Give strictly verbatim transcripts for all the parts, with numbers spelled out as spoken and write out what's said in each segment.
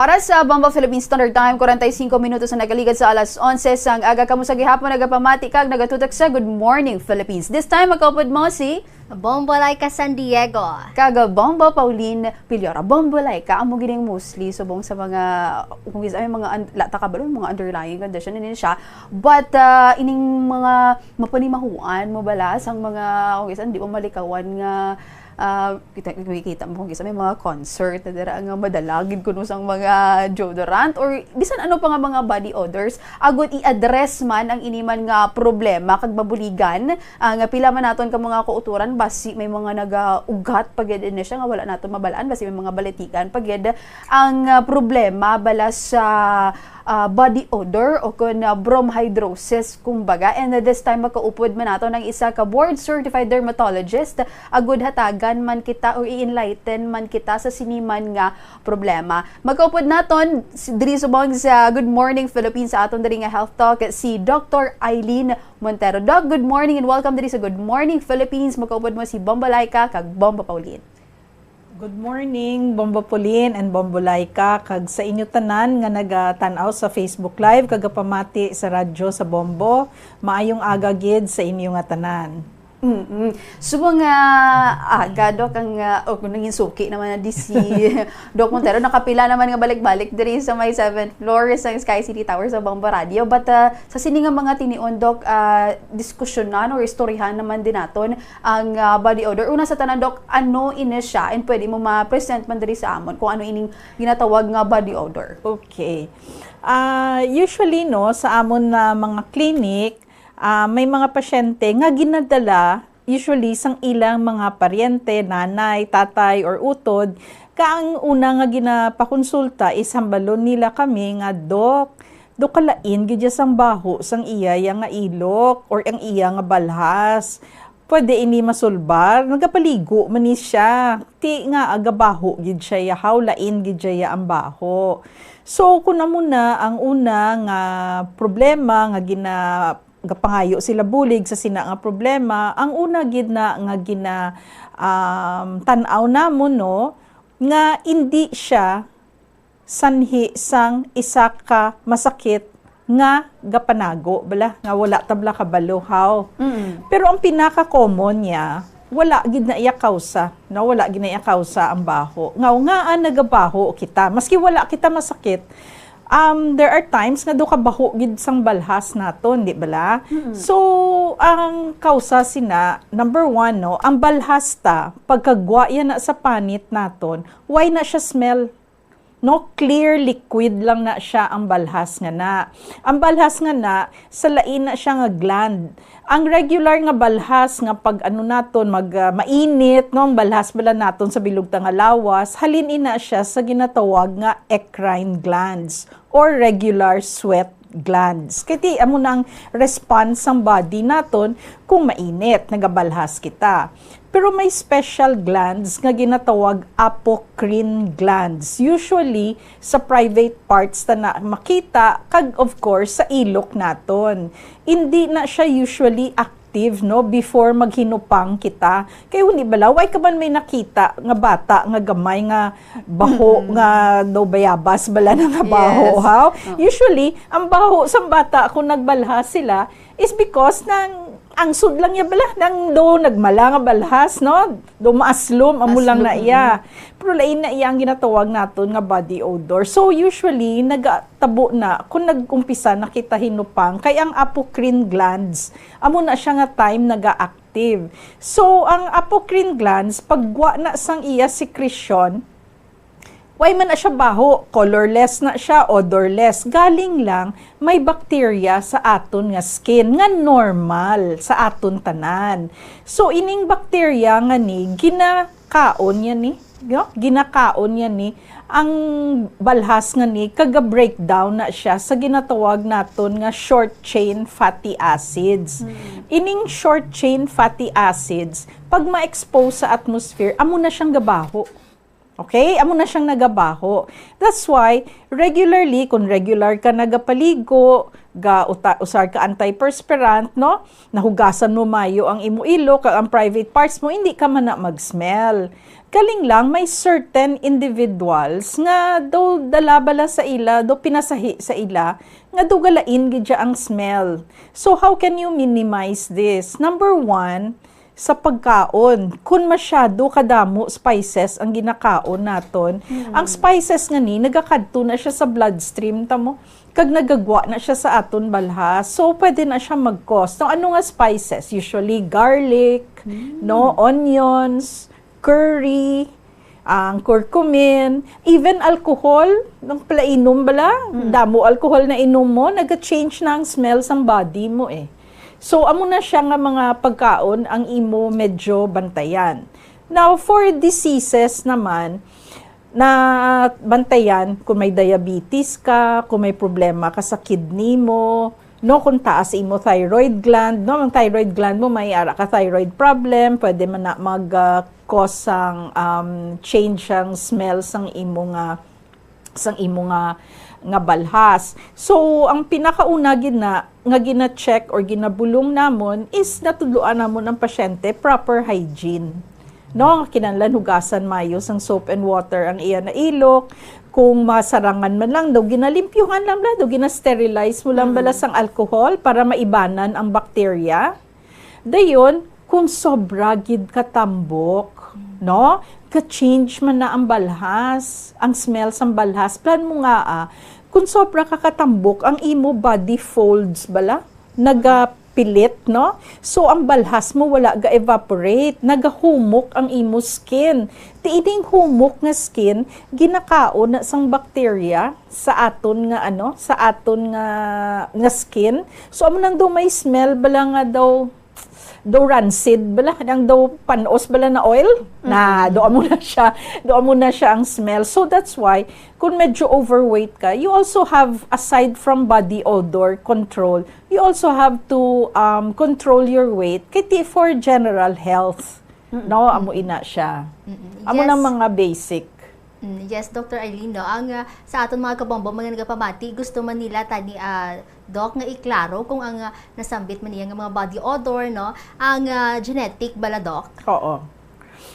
Oras sa Bombo Philippine Standard Time, forty-five minutos na nagaligat sa alas onse sang aga. Kamo sa gihapon nagapamati kag nagatutok sa Good Morning Philippines. This time, makaupod mo si Bombo Laika San Diego. Kag Bombo Pauline Piliora. Bombo Laika, amo gining mostly subong sa mga, kung isa may mga un-, lata kabalo, mga underlying condition ini siya. But ah, ining mga mapanimahuan mo bala sang mga, kung isa, di mo malikawan nga ah, kita, makikita mo kung isa may mga concert na dira nga madala gid kuno sang mga deodorant or bisan ano pa nga mga body odors, agud i-address man ang ini man nga problema kag mabuligan, ah, nga pila man naton ka mga kautoran, basi may mga nagaugat pa gid ini siya nga wala naton mabalaan, basi may mga balatigan pa gid ang ah, problema bala sa ah, body odor o kon ah, bromhidrosis, kumbaga. And ah, this time, makaupod man naton ang isa ka board certified dermatologist, agud hatagan man kita o i-enlighten man kita sa sini man nga problema. Makaupod naton si, diri subong sa Good Morning Philippines sa aton diri nga Health Talk, si Doctor Eileen Montero. Doc, good morning and welcome diri sa Good Morning Philippines. Makaupod mo si Bombo Laika kag Bombo Pauline. Good morning, Bombo Pauline and Bombo Laika, kag sa inyo tanan nga nagatan-aw sa Facebook Live, kag pamati sa radyo sa Bombo. Maayong aga gid sa inyo nga tanan. Mm-mm. Subong nga aga, Doc, ang, ah, oh, kung nangin suki naman na di si Doc Montero, nakapila naman nga balik-balik diri sa may seventh floor sa Sky City Tower sa Bombo Radio. But ah, sa sini nga mga tinion, Doc, ah, diskusyonan or istoryahan naman din naton ang ah, body odor. Una sa tanan, Doc, ano ini siya? And pwede mo ma-present man diri sa amon kung ano ining ginatawag nga body odor. Okay. Ah, usually, no, sa amon na mga clinic, ah, may mga pasyente nga ginadala usually sang ilang mga paryente, nanay, tatay, or utod, ka ang una nga ginapakonsulta is hambalon nila kami nga, "Doc, do kalain gid ya sang baho sang iya ya nga ilok or ang iya nga balhas. Pwede ini masulbar? Nagapaligo man ni siya. Ti nga agabaho gid siya ya, haw lain gid siya ya ang baho." So, kun amo na ang una nga problema nga gina-, gapangayo sila bulig sa sina nga problema, ang una gid na nga gina-, um, tan-aw namon, no, nga indi siya sanhi sang isa ka masakit nga gapanago, bala, nga wala ta bala kabalo, haw. Mm. Pero ang pinaka-common niya, wala gid na iya kausa, no? Wala gid na iya kausa ang baho. Nga, ngaa nagabaho kita? Maski wala kita masakit, um, there are times nga do kabaho gid sang balhas naton, di bala? Mm. So, ang kausa sina, number one, no, ang balhas ta, pagkagwa yan na sa panit naton, why na siya smell? No, clear liquid lang na siya ang balhas nga na. Ang balhas nga na, sa lain na siya nga gland. Ang regular nga balhas nga pag ano naton, mag, ah, mainit, no, ang balhas bala naton sa bilog ta nga lawas, halin ina siya sa ginatawag nga eccrine glands or regular sweat glands. Kay ti amo nang response sang body naton kung mainit, nagabalhas kita. Pero may special glands nga ginatawag apocrine glands. Usually, sa private parts ta na makita, kag of course, sa ilok naton. Hindi na siya usually active, no, before maghinupang kita. Kay hindi bala, why ka man may nakita nga bata nga gamay nga baho Mm-mm. nga daw bayabas bala na nga baho, Yes. haw? Oh. Usually, ang baho sa bata kung nagbalhas sila is because nang angsod lang iya bala, nang do nagmala nga balhas, no? Do maaslom, amo lang na Aslom, iya. mm. Pero lain na iya ang ginatawag naton nga body odor. So, usually, nagatabo na kung nag-umpisa na kita hinupang, kay ang apocrine glands, amo na siya nga time naga-active. So, ang apocrine glands, pagwa na sang iya secretion, why man na siya baho, colorless na siya, odorless. Galing lang, may bacteria sa aton nga skin, nga normal sa aton tanan. So, ining bacteria nga ni, ginakaon niya ni, no? Ginakaon niya ni, ang balhas nga ni, kaga-breakdown na siya sa ginatawag naton nga short chain fatty acids. Mm. Ining short chain fatty acids, pag ma-expose sa atmosphere, amo na siyang gabaho. Okay? Amo na siyang nagabaho. That's why, regularly, kung regular ka nagapaligo, ga uta-, usar ka antiperspirant, no? Nahugasan mo mayo ang imo ilok, kag ang private parts mo, hindi ka man na mag-smell. Galing lang, may certain individuals nga daw dala bala sa ila, daw pinasahi sa ila, nga daw galain gid siya ang smell. So, how can you minimize this? Number one, sa pagkaon. Kun masyado kadamo spices ang ginakaon naton, Mm. ang spices nga ni, nagakadto na siya sa bloodstream ta mo, kag nagagwa na siya sa aton balhas. So, pwede na siya mag-cause. So, ano nga spices? Usually, garlic, Mm. no, onions, curry, ang curcumin, even alcohol, nang palainom bala, Mm. damo alcohol na inom mo, naga-change na ang smell sang body mo eh. So, amo na siya nga mga pagkaon ang imo medyo bantayan. Now, for diseases naman, na bantayan kung may diabetes ka, kung may problema ka sa kidney mo, no, kung taas imo thyroid gland, no, ang thyroid gland mo may ara ka thyroid problem, pwede man na mag, ah, cause sang, um, change ang smell sang imo nga, sang imo nga, nga balhas. So, ang pinakauna gid na nga gina-check or ginabulong namon is natudloan namon ang pasyente proper hygiene. No, kinahanglan hugasan mayo sang soap and water ang iya na ilok. Kung masarangan man lang, daw ginalimpyuhan lang bala, daw gina-sterilize mo lang bala Mm. sang alcohol para maibanan ang bakterya. Dayon, kung sobra gid katambok, Mm. no? Ka-change man na ang balhas, ang smell sang balhas. Plan mo nga, ah, kung sobra ka katambok, ang imo body folds bala, nagapilit, no? So, ang balhas mo wala ga-evaporate, nagahumok ang imo skin. Ti ining humok nga skin, ginakaon na sang bakterya sa aton nga, ano, sa aton nga, nga skin. So, amo nang daw may smell bala nga daw, daw rancid bala, ang daw panos bala na oil. Na, Mm. daw amo na siya, daw amo na siya ang smell. So, that's why, kung medyo overweight ka, you also have, aside from body odor control, you also have to, um, control your weight. Kay ti for general health, Mm-mm. no? Amo ina siya. Mm-mm. Amo na Yes. mga basic. Mm, yes, Doctor Eileen, no? Ang, ah, sa aton mga kabombo, mga nagapamati, gusto man nila tani, ah, Doc, nga iklaro kung ang, ah, nasambit man niya nga mga body odor, no? Ang, ah, genetic bala, Doc? Oo.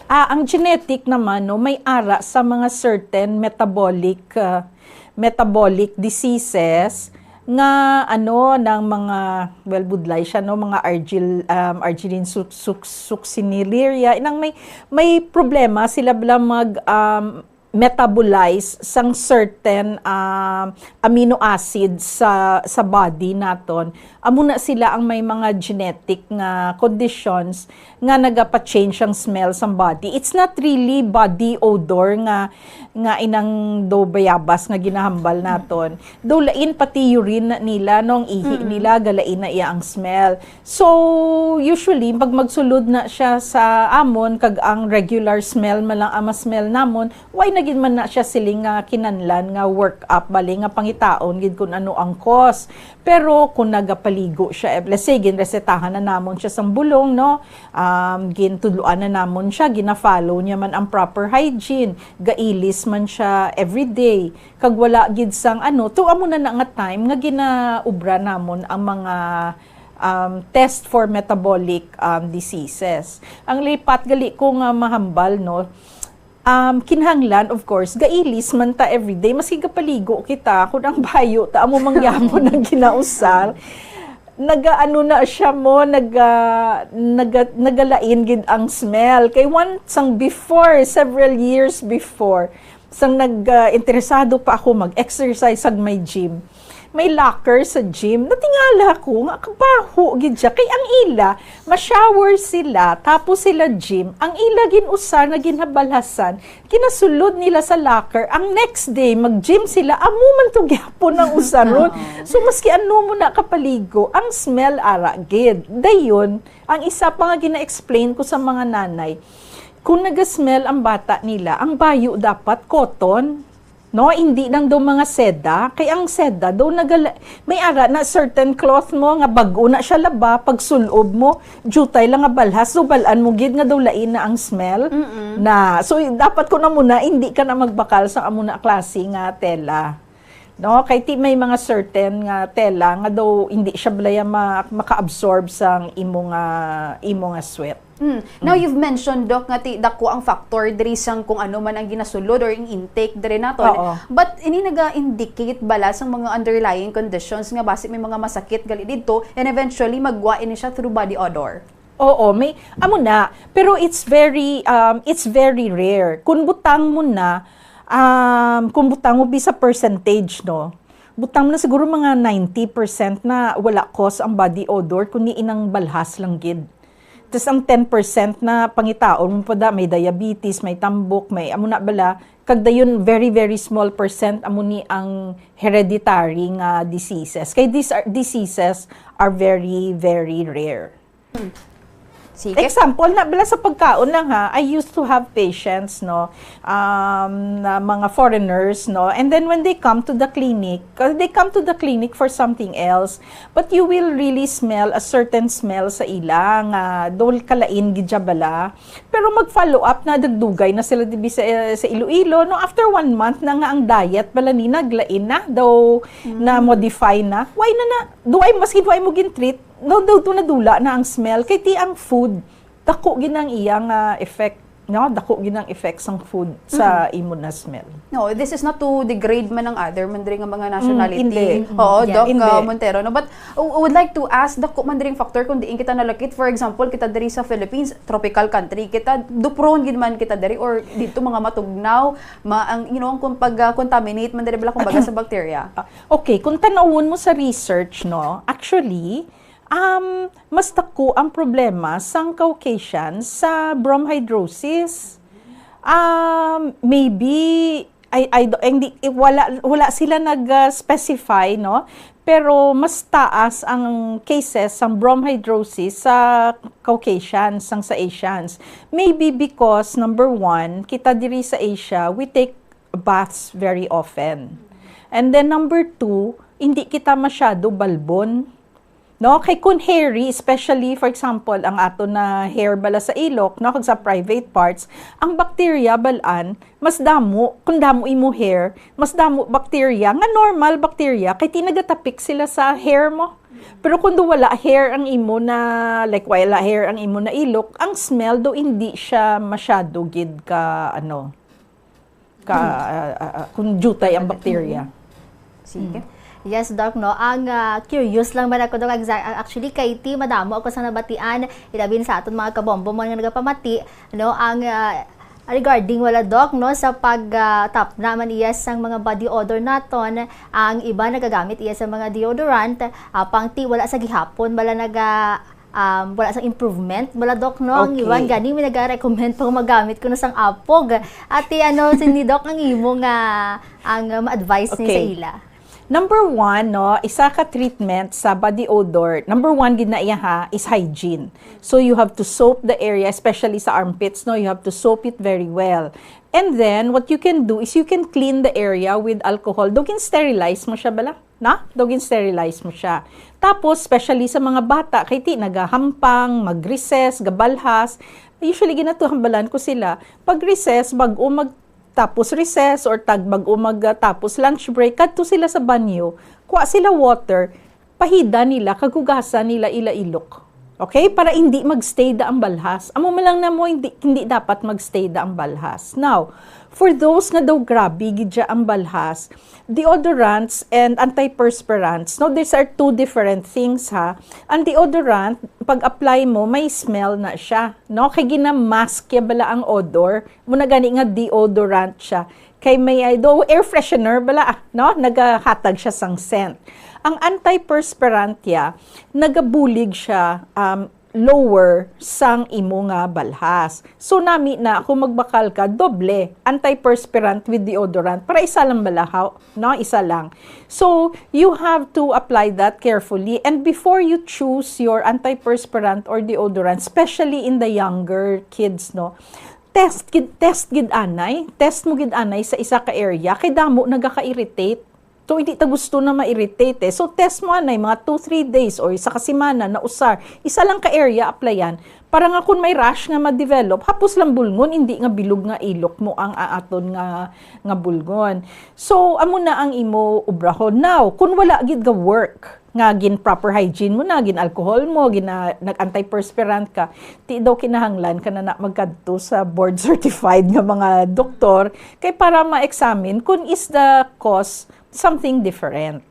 Ah, ang genetic naman, no, may ara sa mga certain metabolic, ah, metabolic diseases nga, ano, ng mga, well, budlay siya, no, mga argil-, um, arginine suc-, suc-, succinylurea, inang may, may problema sila bala mag, um, metabolize sang certain, um, amino acid sa, sa body naton. Amo na sila ang may mga genetic nga conditions nga nagapa-change ang smell sang body. It's not really body odor nga, nga inang do bayabas nga ginahambal naton. Do lain pati urine na nila, no, ang ihi Mm. nila, galain na iya ang smell. So, usually, pag magsulod na siya sa amon, kag ang regular smell man lang ang ma-smell namon, why na gid man na siya siling nga kinahanglan nga work up, bali nga pangitaon gid kung ano ang cause. Pero kung nagapaligo siya, eh, let's say, ginresetahan na namon siya sang bulong, no? Um, gintudloan na namon siya, gina-follow niya man ang proper hygiene, gailis man siya everyday, kag wala gid sang ano, to amo na na nga time nga ginaubra namon ang mga, um, test for metabolic, um, diseases. Ang lipat gali ko nga mahambal, no, um, kinahanglan, of course, gailis man ta everyday, maski gapaligo kita, kung ang bayo ta amo mangyapon ang ginausar, nagaano na siya mo, naga-, naga-, nagalain gid ang smell. Kay one, sang before, several years before, sang nag, ah, interesado pa ako mag-exercise sa may gym, may locker sa gym. Natingala ko nga kabaho gid siya. Kay ang ila, ma-shower sila, tapos sila gym, ang ila gin-usar na ginhabalhasan, ginasulod nila sa locker. Ang next day, mag-gym sila, amo man to gyapon ang usaron. Oo. So, maski ano mo na kapaligo, ang smell ara gid. Dayon, ang isa pa nga gina-explain ko sa mga nanay, kung naga-smell ang bata nila, ang bayo dapat cotton. No, hindi lang daw mga seda, kay ang seda daw nagala-, may ara na certain cloth mo nga bag-o na siya laba, pag sulob mo, jutay lang nga balhas, so bal-an mo gid nga daw lain na ang smell. Mm-mm. Na, so, dapat ko na muna, hindi ka na magbakal sa amo na klase nga tela. No, kay ti may mga certain nga tela nga daw hindi siya balaya ma-, maka-absorb sang imo nga, imo nga sweat. Mm. Now, Mm. you've mentioned, Doc, nga ti-, dako ang factor diri sang kung ano man ang ginasulod or ang intake diri naton. Oo. But ini naga-indicate bala sang mga underlying conditions nga basi may mga masakit gali didto and eventually magwa ini siya through body odor? Oo, may, amo na. Pero it's very, um, it's very rare. Kung butang mo na, um, kung butang mo bi sa percentage, no? Butang mo na siguro mga ninety percent na wala cause ang body odor, kundi inang balhas lang gid. Tas ang ten percent na pangitaon mo pa da, may diabetes, may tambok, may amo na bala, kag dayon very, very small percent amo ni ang hereditary nga diseases. Kay these are, diseases are very, very rare. Sige. Example na bala sa pagkaon lang ha, I used to have patients, no, um, na mga foreigners, no, and then when they come to the clinic, uh, they come to the clinic for something else, but you will really smell a certain smell sa ila nga dol kalain gid siya bala. Pero mag-follow up na, dagdugay na sila dibi sa, sa Iloilo, no, after one month na nga ang diet bala ni naglain na daw, Mm. na modify na. Why na na? Do I, maski do I mo gin-treat? No, daw to nadula na ang smell. Kay ti ang food, dako gid ang iya nga effect, no? Dako gid ang effect sang food sa Mm. imo na smell. No, this is not to degrade man ang other man diri nga mga Mm, nationality. hindi. Oo, Yeah. Doc, Hindi. uh, Montero, no? But I would like to ask, dako man diri ang factor kung diin kita nalakit. For example, kita diri sa Philippines, tropical country kita, do prone gid man kita diri or dito mga matugnaw, ma-, ang, you know, ang kun-, pag, uh, contaminate man diri bala kumbaga sa bacteria. Ah, okay, kung tanawon mo sa research, no, actually, Um, mas dako ang problema sang Caucasians sa bromhidrosis. Um, maybe, I, I, do- hindi, eh, wala, wala sila nag-specify, no? Pero mas taas ang cases sang bromhidrosis sa Caucasians, sang sa Asians. Maybe because, number one, kita diri sa Asia, we take baths very often. And then number two, hindi kita masyado balbon. No, kay kun hairy, especially, for example, ang ato na hair bala sa ilok, no, kag sa private parts, ang bacteria, balaan, mas damo, kung damo imo hair, mas damo bacteria, nga normal bacteria, kay ti nagatapik sila sa hair mo. Pero kung do wala hair ang imo na, like, wala hair ang imo na ilok, ang smell do hindi siya masyado gid ka, ano, ka, ah, ah, ah, kung jutay ang bacteria. Sige. Mm. Yes, Doc, no? Ang, ah, curious lang man ako, Doc. Exa-, actually, kay ti madamo ako sa nabatian, ilabi na sa aton mga kabombo mo nga nagapamati, no? Ang, ah, regarding wala, Doc, no, sa pag, ah, tapna man iya sang mga body odor naton, ang iba nagagamit iya sa mga deodorant, apang ti wala sa gihapon, wala naga, um, wala sang improvement, wala, Doc, no? Ang Okay. iban gani, may nagarekomend pang magamit ko na sang apog. Ati, ano, sini, Doc, ang imo nga, ang, um, advice ni sa Okay. ila? Number one, no, isa ka treatment sa body odor. Number one, gid na iya, ha, is hygiene. So, you have to soap the area, especially sa armpits, no? You have to soap it very well. And then, what you can do is you can clean the area with alcohol. Daw gin-sterilize mo siya, bala? Na? Daw gin-sterilize mo siya. Tapos, especially sa mga bata, kay ti nagahampang, mag-recess, gabalhas. Usually, ginatuhambalan ko sila. Pag recess, bag-o mag-, tapos recess, or tag bag-o mag-, tapos lunch break, kadto sila sa banyo, kuha sila water, pahida nila, kag hugasan nila ila ilok. Okay? Para hindi magstay da ang balhas. Amo man lang na mo, hindi, hindi dapat magstay da ang balhas. Now, for those nga daw grabe gid siya ang balhas, deodorants and antiperspirants, no, these are two different things, ha. Ang deodorant, pag apply mo, may smell na siya, no? Kay ginamask ya bala ang odor, mo na gani nga deodorant siya. Kay may, ay, do air freshener bala, ah, no? Nagahatag siya sang scent. Ang antiperspirant ya, nagabulig siya, um, lower sang imo nga balhas. So, nami na, kung magbakal ka, doble, antiperspirant with deodorant. Para isa lang bala, ha? No? Isa lang. So, you have to apply that carefully. And before you choose your antiperspirant or deodorant, especially in the younger kids, no? test gid, test gid anay. Test mo gid anay sa isa ka area, kay damo nagaka-irritate. So, hindi ta gusto na ma-irritate eh. So, test mo anay mga two, three days or isa ka semana na usar. Isa lang ka area applyan. Para nga kung may rash nga ma-develop, hapos lang bulngon, hindi nga bilog nga ilok mo ang aaton nga, nga bulngon. So, amo na ang imo obrahon. Now, kung wala gid ga work, nga gin proper hygiene mo na, gin alcohol mo, gin, ah, nag-antiperspirant ka, ti daw kinahanglan ka na, na magkadto sa board certified nga mga doktor kay para ma-examine kung is the cause something different.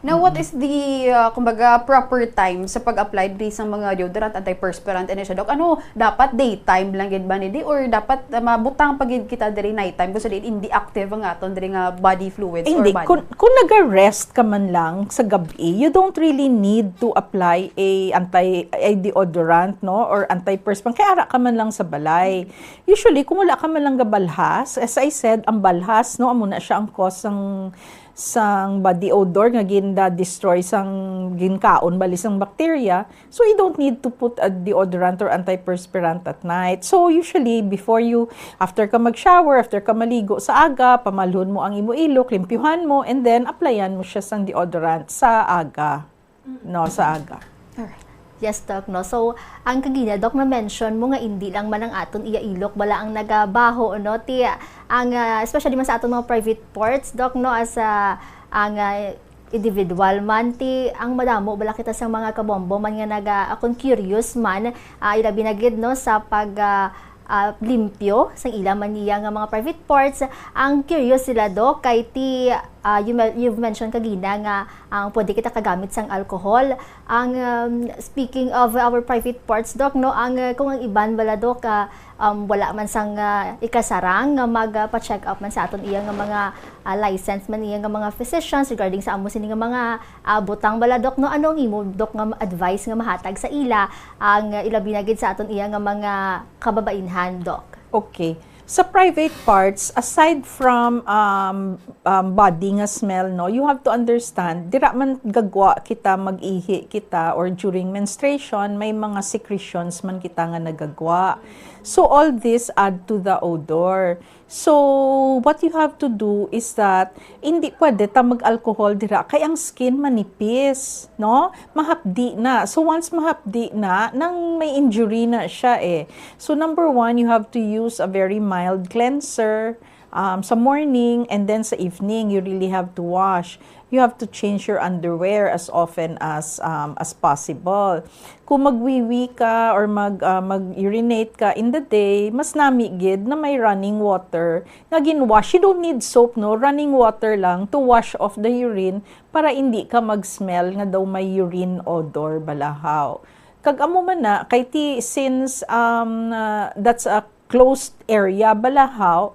Now, what is the, uh, kumbaga, proper time sa pag-apply diri sa mga deodorant, antiperspirant, and siya, Doc? Ano, dapat daytime lang gid ba ni di? Or dapat, uh, mabutang pa gid kita diri nighttime kung sa diin hindi active ang aton diri nga body fluids or Hindi, body? Kung, kung nag-rest ka man lang sa gabi, you don't really need to apply a anti a deodorant, no, or antiperspirant. Kaya ara ka man lang sa balay. Usually, kung wala ka man lang gabalhas, as I said, ang balhas, no, amo na siya ang cause sang sang body odor nga ginda-destroy sang ginkaon bali sang bacteria. So you don't need to put a deodorant or antiperspirant at night. So usually before you, after ka mag-shower, after ka maligo sa aga, pamalhon mo ang imo ilok, limpyuhan mo, and then applyan mo siya sang deodorant sa aga. No, sa aga. Alright. Yes, Doc, no? So, ang kagina, Doc, na-mention mo nga hindi lang man ang aton iya ilok bala ang nagabaho, no? Ti, ang, ah, especially man sa aton mga private parts, Doc, no? As, ah, ang, ah, individual man, ti, ang madamo bala kita sa mga kabombo man nga naga, ah, kung curious man, ah, ilabi na gid, no, sa pag, ah, ah, limpyo sang ila man niya nga mga private parts. Ang curious sila, Doc, kay ti, ah, you, you've mentioned kagina nga ang pwede kita kagamit sang alcohol. Ang, um, speaking of our private parts, Doc, no, ang, uh, kung ang iban bala, Doc, ah, um, wala man sang, ah, ikasarang nga mag, ah, pa-check up man sa aton iya nga mga, ah, license man iya nga mga physicians regarding sa amo sini nga mga, ah, butang bala, Doc, no, ano ang imo, Doc, nga advice nga mahatag sa ila, ang, ah, ilabi na gid sa aton iya nga mga kababainhan, Doc? Okay. Sa private parts, aside from, um, um, body nga smell, no, you have to understand, dira man gagwa kita, mag-ihi kita, or during menstruation, may mga secretions man kita nga nagagwa. So, all this add to the odor. So, what you have to do is that hindi pwede ta mag-alcohol dira kay ang skin manipis, no? Mahapdi na. So, once mahapdi na, nang may injury na siya eh. So, number one, you have to use a very mild cleanser, um, sa morning, and then sa evening, you really have to wash. You have to change your underwear as often as, um, as possible. Kung magwiwi ka or mag, ah, mag-urinate ka in the day, mas nami gid na may running water nga gin-wash. You don't need soap, no? Running water lang to wash off the urine para hindi ka mag-smell nga daw may urine odor balahaw. Kag amo man na, kay ti, since, um, ah, that's a closed area balahaw,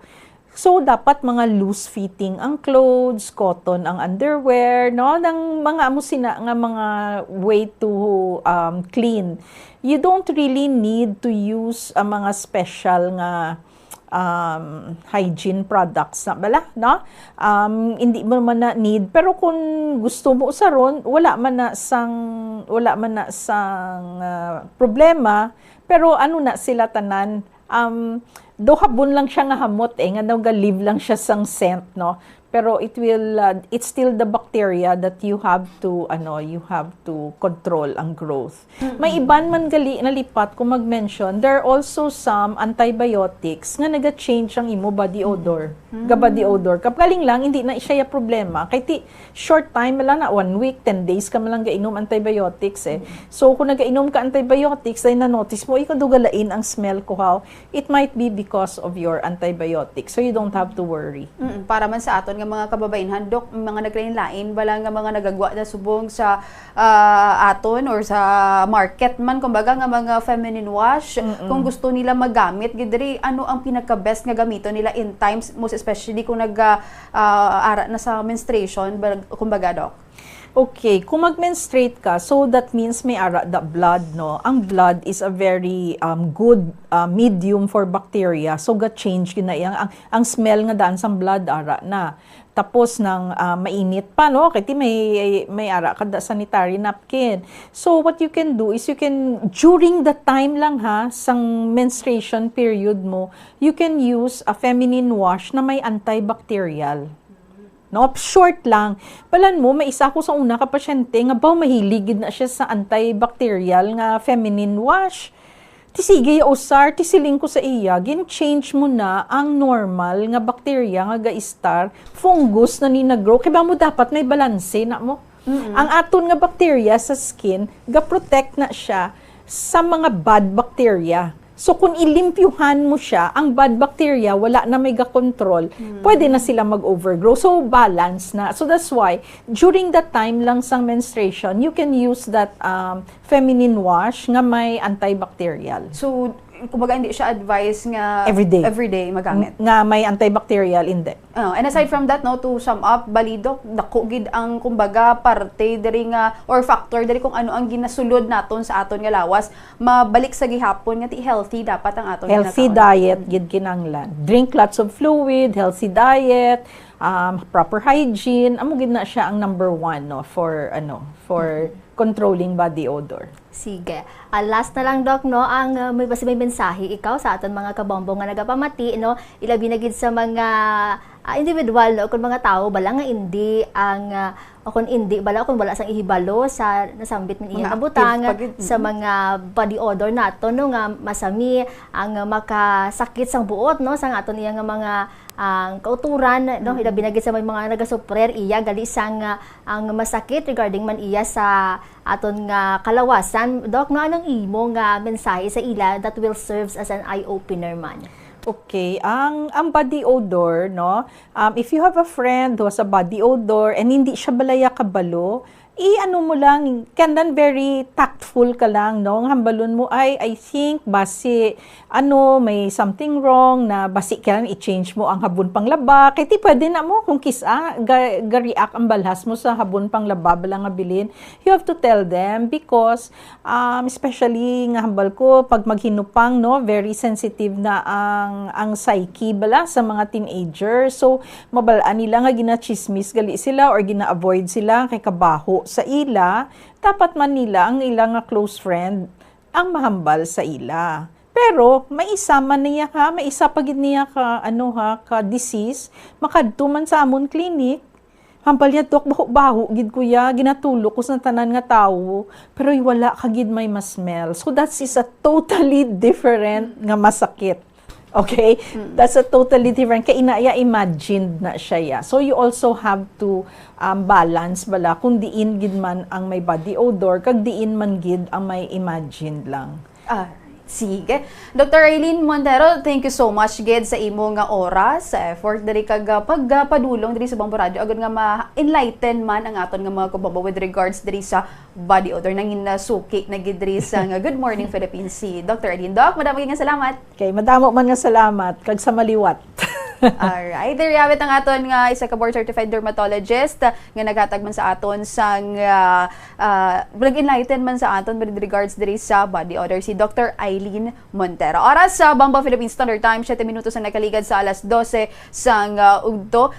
so dapat mga loose fitting ang clothes, cotton ang underwear, no? Nang mga amo sina nga mga way to, um, clean. You don't really need to use ang mga special nga, um, hygiene products na bala, no? Um, hindi mo man na need, pero kung gusto mo usaron, wala man na sang, wala man na sang, ah, problema, pero ano na sila tanan, um, do habon lang siya nga hamot eh, nga nag-leave lang siya sang scent, no? Pero it will, uh, it's still the bacteria that you have to, ano, you have to control ang growth. May iban man gali nalipat ko mag-mention, there are also some antibiotics nga naga-change ang imo body odor. Ga body odor. Kapaling lang, hindi na siya ya problema. Kay ti, short time lang na, one week, ten days ka man lang gainom antibiotics eh. So, kung nagainom ka antibiotics, ay na-notice mo, ikaw dugalain ang smell ko, how? It might be because of your antibiotics. So, you don't have to worry. Mm, para man sa aton nga mga kababainhan, Doc, mga naglain-lain bala nga mga nagagwa na subong sa, ah, aton or sa market man, kumbaga, nga mga feminine wash, kung gusto nila magamit gid diri, ano ang pinaka-best nga gamiton nila in times, most especially kung nag, ah, ah, ara na sa menstruation, bal-, kumbaga, Doc? Okay, kung mag-menstruate ka, so that means may ara da blood, no? Ang blood is a very, um, good, uh, medium for bacteria. So, ga-change yun na iyang, ang, ang smell nga daan sang blood, ara na. Tapos nang, ah, mainit pa, no? Kay ti may, may ara ka da sanitary napkin. So, what you can do is you can, during the time lang ha, sang menstruation period mo, you can use a feminine wash na may antibacterial. No, short lang. Balan mo, may isa ko sa una ka pasyente nga baw mahilig gid na siya sa antibacterial nga feminine wash. Ti sige ya usar, ti siling ko sa iya, gin-change mo na ang normal nga bacteria nga ga-star, fungus na ni nag-grow. Kay ba mo dapat may balanse na mo? Ang aton nga bacteria sa skin, ga-protect na siya sa mga bad bacteria. So, kung ilimpyuhan mo siya, ang bad bacteria, wala na may ga-control, pwede na sila mag-overgrow. So, balance na. So, that's why, during that time lang sang menstruation, you can use that, um, feminine wash nga may antibacterial. So, kumbaga, hindi siya advice nga Everyday. everyday magamit. Nga may antibacterial, hindi. Oh, and aside from that, no, to sum up, bali, Doc, dako gid ang, kumbaga, parte diri nga, or factor diri kung ano ang ginasulod naton sa aton nga lawas, mabalik sa gihapon nga ti healthy dapat ang aton Healthy ginakaon. diet gid kinahanglan. Drink lots of fluid, healthy diet, um, proper hygiene, amo gid na siya ang number one, no, for, ano, for controlling body odor. Sige. Ah, last na lang, Doc, no, ang, ah, may, basi may mensahe ikaw sa aton mga kabombo nga nagapamati, no, ilabi na gid sa mga, ah, individual, no, kung mga tawo bala nga hindi ang, ah, o kung hindi bala, kung wala sang ihibalo sa nasambit man Mga iya nga active butang, pa gid. sa Mm. mga body odor nato, no, nga masami ang makasakit sang buot, no, sang aton iya nga mga, ang kauturan, no, Mm. ilabi na gid sa may mga nagasuprer iya gali sang, ah, ang masakit regarding man iya sa aton nga kalawasan. Doc, no, anong imo nga mensahe sa ila that will serves as an eye-opener man? Okay, ang, ang body odor, no? Um, if you have a friend who has a body odor and hindi siya balaya kabalo, i-ano mo lang, kandan very tactful ka lang, no? Ang hambalon mo, "Ay, I think, basi, ano, may something wrong na basi kailangan i-change mo ang habon panglaba." Kay ti pwede na mo kung kis-a, ga-, ga-react ang balhas mo sa habon panglaba, bala nga bilin. You have to tell them because, um, especially nga hambal ko, pag maghinupang, no, very sensitive na ang, ang psyche bala sa mga teenager. So, mabal-an nila nga ginachismis gali sila or gina-avoid sila kay kabaho sa ila. Dapat man nila ang ila nga close friend ang mahambal sa ila. Pero may isa man niya ha, may isa pa gid niya ka, ano ha, ka disease, makadto man sa amon clinic. Hambal niya, "Dok, baho-baho gid ko ya, ginatulo ko sa tanan nga tawo, pero wala ka gid may ma-smell." So that is a totally different nga masakit. Okay? Mm. That's a totally different. Kay ina ya imagined na siya ya. So you also have to, um, balance bala kung diin gid man ang may body odor, kag diin man gid ang may imagined lang. Ah, sige. Doctor Eileen Montero, thank you so much gid sa imo nga oras, sa effort diri kag, ah, pagpadulong diri sa Bombo Radio, agud nga ma-enlighten man ang aton nga mga kabombo with regards diri sa body odor. Nangin, ah, suki na gid diri sa nga Good Morning Philippines si Doctor Eileen. Doc, madamo gid nga salamat. Okay, madamo man nga salamat, kag sa maliwat. Alright. There you have it, ang aton nga isa ka board certified dermatologist, ah, nga naghatag man sa aton sang, ah, ah, nag-enlighten man sa aton with regards diri sa body odor, si Doctor Eileen Montero. Oras sa Bombo Philippine Standard Time, siyete minutos ang nakaligad sa alas dose sang, ah, udto.